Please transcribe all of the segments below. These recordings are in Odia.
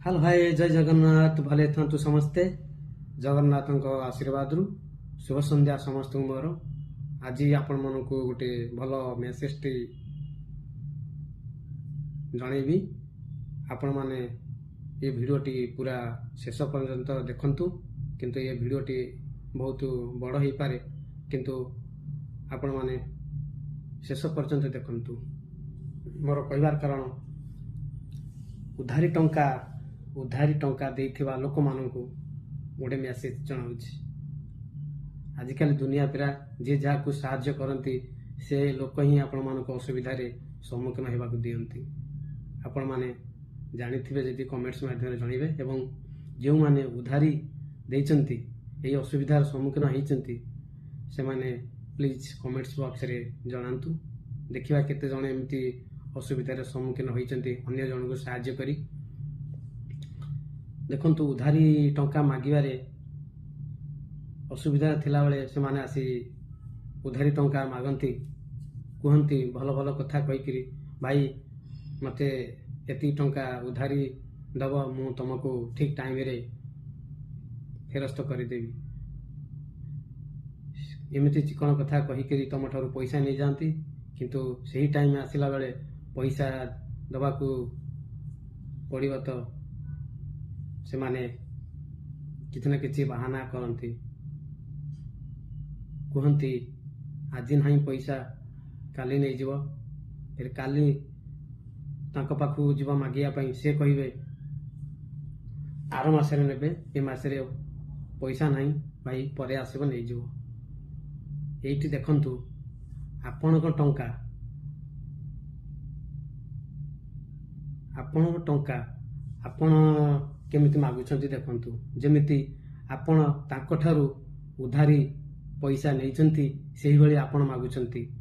ହ୍ୟାଲୋ ଭାଇ, ଜୟ ଜଗନ୍ନାଥ। ଭଲରେ ଥାନ୍ତୁ ସମସ୍ତେ ଜଗନ୍ନାଥଙ୍କ ଆଶୀର୍ବାଦରୁ। ଶୁଭ ସନ୍ଧ୍ୟା ସମସ୍ତଙ୍କୁ ମୋର। ଆଜି ଆପଣମାନଙ୍କୁ ଗୋଟେ ଭଲ ମେସେଜଟି ଜଣେଇବି। ଆପଣମାନେ ଏ ଭିଡ଼ିଓଟି ପୁରା ଶେଷ ପର୍ଯ୍ୟନ୍ତ ଦେଖନ୍ତୁ। କିନ୍ତୁ ଏ ଭିଡ଼ିଓଟି ବହୁତ ବଡ଼ ହେଇପାରେ, କିନ୍ତୁ ଆପଣମାନେ ଶେଷ ପର୍ଯ୍ୟନ୍ତ ଦେଖନ୍ତୁ। ମୋର କହିବାର କାରଣ, ଉଧାରି ଟଙ୍କା ଦେଇଥିବା ଲୋକମାନଙ୍କୁ ଗୋଟେ ମେସେଜ ଜଣାଉଛି। ଆଜିକାଲି ଦୁନିଆ ପୁରା ଯିଏ ଯାହାକୁ ସାହାଯ୍ୟ କରନ୍ତି, ସେ ଲୋକ ହିଁ ଆପଣମାନଙ୍କୁ ଅସୁବିଧାରେ ସମ୍ମୁଖୀନ ହେବାକୁ ଦିଅନ୍ତି। ଆପଣମାନେ ଜାଣିଥିବେ ଯଦି କମେଣ୍ଟସ୍ ମାଧ୍ୟମରେ ଜଣାଇବେ ଏବଂ ଯେଉଁମାନେ ଉଧାରି ଦେଇଛନ୍ତି, ଏହି ଅସୁବିଧାର ସମ୍ମୁଖୀନ ହେଇଛନ୍ତି, ସେମାନେ ପ୍ଲିଜ୍ କମେଣ୍ଟସ୍ ବକ୍ସରେ ଜଣାନ୍ତୁ। ଦେଖିବା କେତେ ଜଣ ଏମିତି ଅସୁବିଧାର ସମ୍ମୁଖୀନ ହୋଇଛନ୍ତି ଅନ୍ୟ ଜଣଙ୍କୁ ସାହାଯ୍ୟ କରି। ଦେଖନ୍ତୁ, ଉଧାରି ଟଙ୍କା ମାଗିବାରେ ଅସୁବିଧା ଥିଲାବେଳେ ସେମାନେ ଆସି ଉଧାରି ଟଙ୍କା ମାଗନ୍ତି। କୁହନ୍ତି ଭଲ ଭଲ କଥା କହିକିରି, "ଭାଇ, ମୋତେ ଏତିକି ଟଙ୍କା ଉଧାରି ଦେବ, ମୁଁ ତୁମକୁ ଠିକ୍ ଟାଇମରେ ଫେରସ୍ତ କରିଦେବି।" ଏମିତି ଚିକଣ କଥା କହିକିରି ତୁମଠାରୁ ପଇସା ନେଇଯାଆନ୍ତି। କିନ୍ତୁ ସେହି ଟାଇମ୍ ଆସିଲା ବେଳେ ପଇସା ଦେବାକୁ ପଡ଼ିବ ତ ସେମାନେ କିଛି ନା କିଛି ବାହାନା କରନ୍ତି। କୁହନ୍ତି, "ଆଜି ନାହିଁ ପଇସା, କାଲି ନେଇଯିବ।" ଫେର କାଲି ତାଙ୍କ ପାଖକୁ ଯିବ ମାଗିବା ପାଇଁ, ସେ କହିବେ, "ଆର ମାସରେ ନେବେ, ଏ ମାସରେ ପଇସା ନାହିଁ ଭାଇ, ପରେ ଆସିବ ନେଇଯିବ।" ଏଇଠି ଦେଖନ୍ତୁ, ଆପଣଙ୍କ ଟଙ୍କା ଆପଣ କେମିତି ମାଗୁଛନ୍ତି ଦେଖନ୍ତୁ। ଯେମିତି ଆପଣ ତାଙ୍କଠାରୁ ଉଧାରି ପଇସା ନେଇଛନ୍ତି, ସେଇଭଳି ଆପଣ ମାଗୁଛନ୍ତି।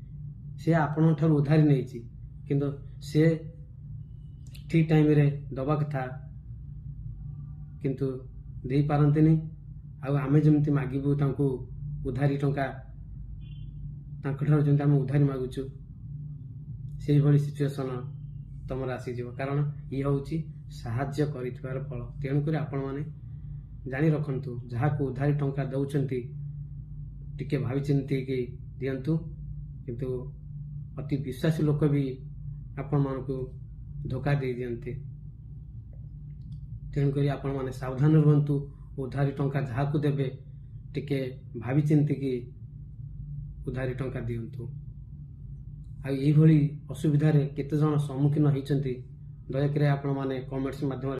ସେ ଆପଣଙ୍କ ଠାରୁ ଉଧାରି ନେଇଛି, କିନ୍ତୁ ସେ ଠିକ୍ ଟାଇମରେ ଦେବା କଥା, କିନ୍ତୁ ଦେଇପାରନ୍ତିନି। ଆଉ ଆମେ ଯେମିତି ମାଗିବୁ ତାଙ୍କୁ ଉଧାରି ଟଙ୍କା, ତାଙ୍କଠାରୁ ଯେମିତି ଆମେ ଉଧାରି ମାଗୁଛୁ, ସେଇଭଳି ସିଚୁଏସନ୍ ତମର ଆସିଯିବ। କାରଣ ଇଏ ହେଉଛି ସାହାଯ୍ୟ କରିଥିବାର ଫଳ। ତେଣୁକରି ଆପଣମାନେ ଜାଣି ରଖନ୍ତୁ, ଯାହାକୁ ଉଧାରି ଟଙ୍କା ଦେଉଛନ୍ତି, ଟିକେ ଭାବି ଚିନ୍ତିକି ଦିଅନ୍ତୁ। କିନ୍ତୁ ଅତି ବିଶ୍ୱାସୀ ଲୋକ ବି ଆପଣମାନଙ୍କୁ ଧୋକା ଦେଇ ଦିଅନ୍ତି। ତେଣୁକରି ଆପଣମାନେ ସାବଧାନ ରୁହନ୍ତୁ। ଉଧାରି ଟଙ୍କା ଯାହାକୁ ଦେବେ, ଟିକେ ଭାବି ଚିନ୍ତିକି ଉଧାରି ଟଙ୍କା ଦିଅନ୍ତୁ। ଆଉ ଏଇଭଳି ଅସୁବିଧାରେ କେତେ ଜଣ ସମ୍ମୁଖୀନ ହେଇଛନ୍ତି, ଦୟାକରି ଆପଣମାନେ କମେଣ୍ଟସ୍ ମାଧ୍ୟମରେ